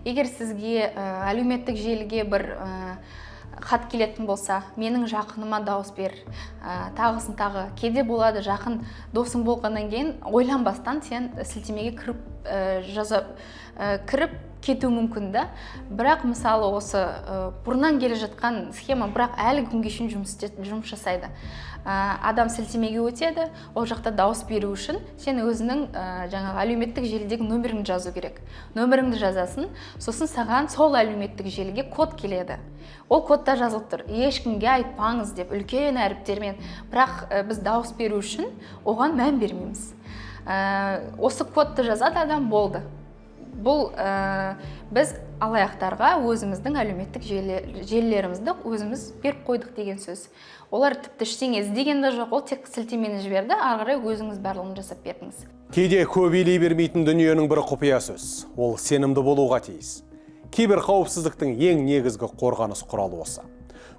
Егер сізге әлеуметтік желіге бір хат келетін болса, «Менің жақыныма дауыс бер», тағысын тағы. Кейде болады, жақын досың болғаннан кейін ойланбастан сен сілтемеге кіріп, жаза кіріп кетуі мүмкін да. Бірақ, мысалы, осы бұрыннан келе жатқан схема, бірақ әлі күнге шейін жұмыс жасайды. Адам сілтемеге өтеді, ол жақта дауыс беру үшін сен өзіңнің жаңағы әлеуметтік желідегі нөміріңді жазу керек. Нөміріңді жазасың, сосын саған сол әлеуметтік желіге код келеді. Ол кодта жазылып тұр «Ешкімге айтпаңыз» деп үлкен әріптермен. Бірақ біз дауыс беру үшін оған мән бермейміз. Осы кодты жазады адам, болды. Бұл біз алаяқтарға өзіміздің әлеуметтік желілерімізді өзіміз беріп қойдық деген сөз. Олар тіпті ештеңе іздеген де жоқ, ол тек сілтемені жіберді, ары қарай өзіңіз барлығын жасап бердіңіз. Кейде көп елей бермейтін дүниенің бірі құпия сөз. Ол сенімді болуға тиіс. Кибер қауіпсіздіктің ең негізгі қорғаныс құралы осы.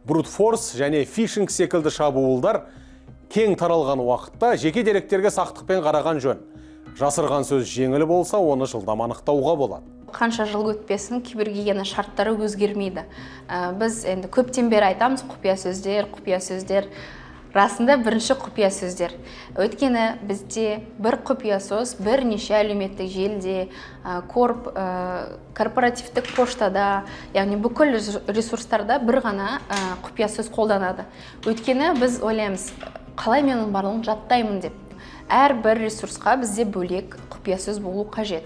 Брутфорс және фишинг секілді шабуылдар кең таралған уақытта жеке деректерге сақтықпен қараған жөн. Жасырған сөз жеңіл болса, оны жылдам анықтауға болады. Қанша жыл өтпесін, кибергигиена шарттары өзгермейді. Біз енді көптен бері айтамыз: құпия сөздер, құпия сөздер. Расында, бірінші құпия сөздер, өйткені бізде бір құпия сөз бірнеше әлеуметтік желіде, корпоративтік поштада, яғни бүкіл ресурстарда бір ғана құпия сөз қолданады. Өйткені біз ойлаймыз, қалай мен оның барлығын жаттаймын деп. Әрбір ресурсқа бізде бөлек құпия сөз болу қажет.